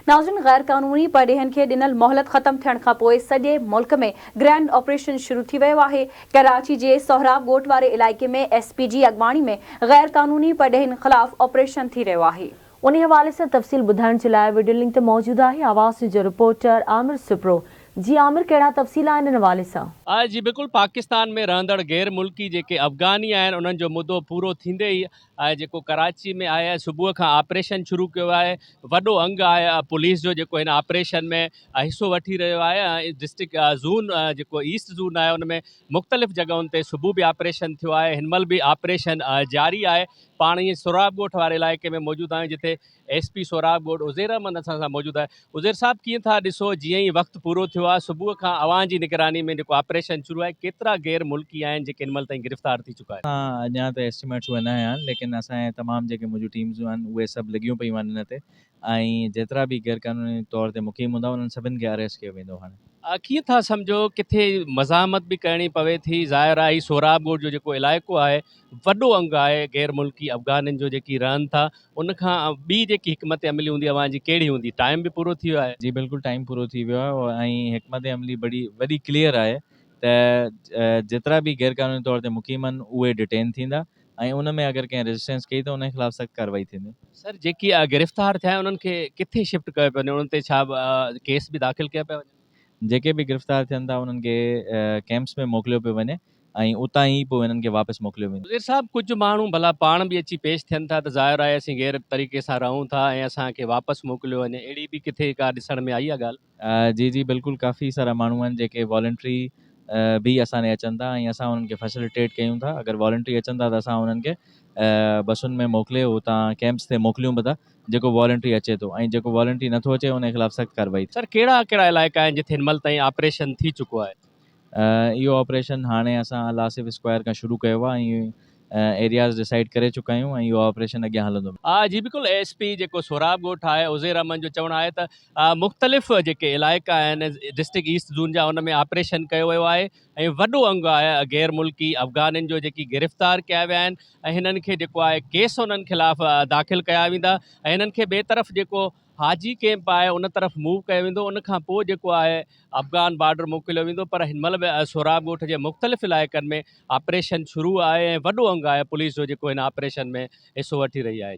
ناظرين غيرقانوني پرڏيهين کي ڏنل مهلت ختم ٿيڻ کانپوء سڄي ملڪ ۾ گرينڊ آپريشن شروع ٿي ويو آهي، ڪراچي جي سهراب ڳوٺ واري علائقي ۾ ايس پي جي اڳواڻي ۾ غيرقانوني پرڏيهين خلاف آپريشن ٿي رهيو آهي. انهي حوالي سان تفصيل ٻڌائڻ جي لاء وڊيو لنڪ تي موجود آهي آواز نيوز جو رپورٽر عامر سپرو جي عامر ڪهڙا تفصيل آهن ان حوالي سان. جي بلڪل پاڪستان ۾ رهندڙ غير ملڪي جيڪي افغاني آهن انهن جو مدو پورو ٿيندي ئي آهي جيڪو ڪراچي ۾ آهي صبح کان آپريشن شروع ڪيو آهي وڏو انگ آهي پوليس جو جيڪو هن آپريشن ۾ حصو وٺي رهيو آهي ۽ ڊسٽرڪٽ زون جيڪو ايسٽ زون آهي ان ۾ مختلف جڳهن تي صبح به آپريشن ٿيو آهي هن مهل به آپريشن جاري آهي پاڻ ائين سهراب ڳوٺ واري علائقي ۾ موجود آهيون جتي ايس پي سهراب ڳوٺ عزير احمد اسان سان موجود آهي. عزير صاحب ڪيئن ٿا ڏسو جيئن ئي وقت پورو ٿيو آهي صبح کان اوهان جي نگراني ۾ جيڪو آپريشن شروع آهي ڪيترا غير ملڪي آهن جيڪي هن مهل تائين گرفتار ٿي چڪا آهن؟ اسان اڃا ته ايسٽيميٽس اهي نه آيا آهن ليڪن اسان جي تمام جيڪي منهنجون ٽيمز آهن اهي سڀ لڳيون پيون آهن ان تي ۽ جيترا به غير قانوني طور تي مقيم هوندا انهن سڀن کي اريسٽ ڪيو ويندو هاڻي. ڪيئن ٿا سمجهو ڪٿي مزاحمت به ڪرڻي پوي ٿي ظاهر آهي هي سهراب ڳوٺ جو جيڪو علائقو آهي وڏو انگ آهي غير ملڪي افغانين جو جيڪي رهن ٿا ان کان ٻي جيڪي حڪمت عملي هوندي اوهان جي ڪهڙي هوندي ٽائيم به پورو ٿي ويو آهي. جي بلڪل ٽائيم پورو ٿي ويو آهي ۽ حڪمت عملي بڙي وڏي ڪليئر آهي ته جيترا به غير قانوني طور تي مقيم آهن اهي ڊيٽين ٿيندا ۽ ان ۾ اگر ڪنهن ريزسٽنس ڪئي ته ان خلاف سخت ڪارروائي ٿيندي. سر جيڪي گرفتار ٿيا آهن انهن کي ڪٿي شفٽ ڪيو پيو وڃي انهن تي ڇا ڪيس به داخل ڪيا پيا وڃن؟ جيڪي به گرفتار ٿين ٿا انهن کي ڪيمپس ۾ موڪليو پيو وڃي ۽ اتان ئي پوء انهن کي واپس موڪليو ويندو. وزير صاحب ڪجهه ماڻهو ڀلا پاڻ به اچي پيش ٿين ٿا ته ظاهر آهي اسين غير طريقي سان رهون ٿا ۽ اسان کي واپس موڪليو وڃي اهڙي به ڪٿي ڪا ڏسڻ ۾ آئي آهي ڳالهه؟ جي جي بلڪل ڪافي سارا ماڻهو آهن جيڪي والنٽري به اسان ڏي اچن ٿا ۽ اسان انهن کي فيسليٽيٽ ڪيون ٿا اگر والنٽري اچن ٿا ته اسان انهن کي بسن ۾ موڪلي اتان ڪيمپس تي موڪليون به ٿا جيڪو والنٽري اچي ٿو ۽ جيڪو والنٽري نٿو اچي ان خلاف سخت ڪارروائي سر ڪهڙا ڪهڙا علائقا آهن جتي هن مهل تائين آپريشن ٿي چڪو آهي؟ اهو آپريشن هاڻي اسان الآصف اسڪوائر کان شروع ڪيو آهي ۽ ايرياز ڊسائيڊ ڪري چڪا آهيون ۽ اهو آپريشن اڳيان هلندو. جي بلڪل ايس پي جيڪو سهراب ڳوٺ آهي عزير احمد جو چوڻ آهي ته مختلف جيڪي علائقا آهن ڊسٽرڪٽ ايسٽ زون جا ان ۾ آپريشن ڪيو ويو آهي ۽ وڏو انگ آهي غير ملڪي افغانين جو جيڪي گرفتار ڪيا ويا آهن ۽ هنن کي جيڪو آهي ڪيس انهن خلاف داخل ڪيا ويندا ۽ هنن کي ٻئي طرف جيڪو حاجي ڪيمپ آهي ان طرف موو ڪيو ويندو ان کان پوء جيڪو آهي افغان بارڊر موڪليو ويندو پر هن مهل به سهراب ڳوٺ جي مختلف علائقن ۾ آپريشن شروع آهي ۽ وڏو انگ آهي پوليس جو جيڪو هن آپريشن ۾ حصو وٺي رهي آهي.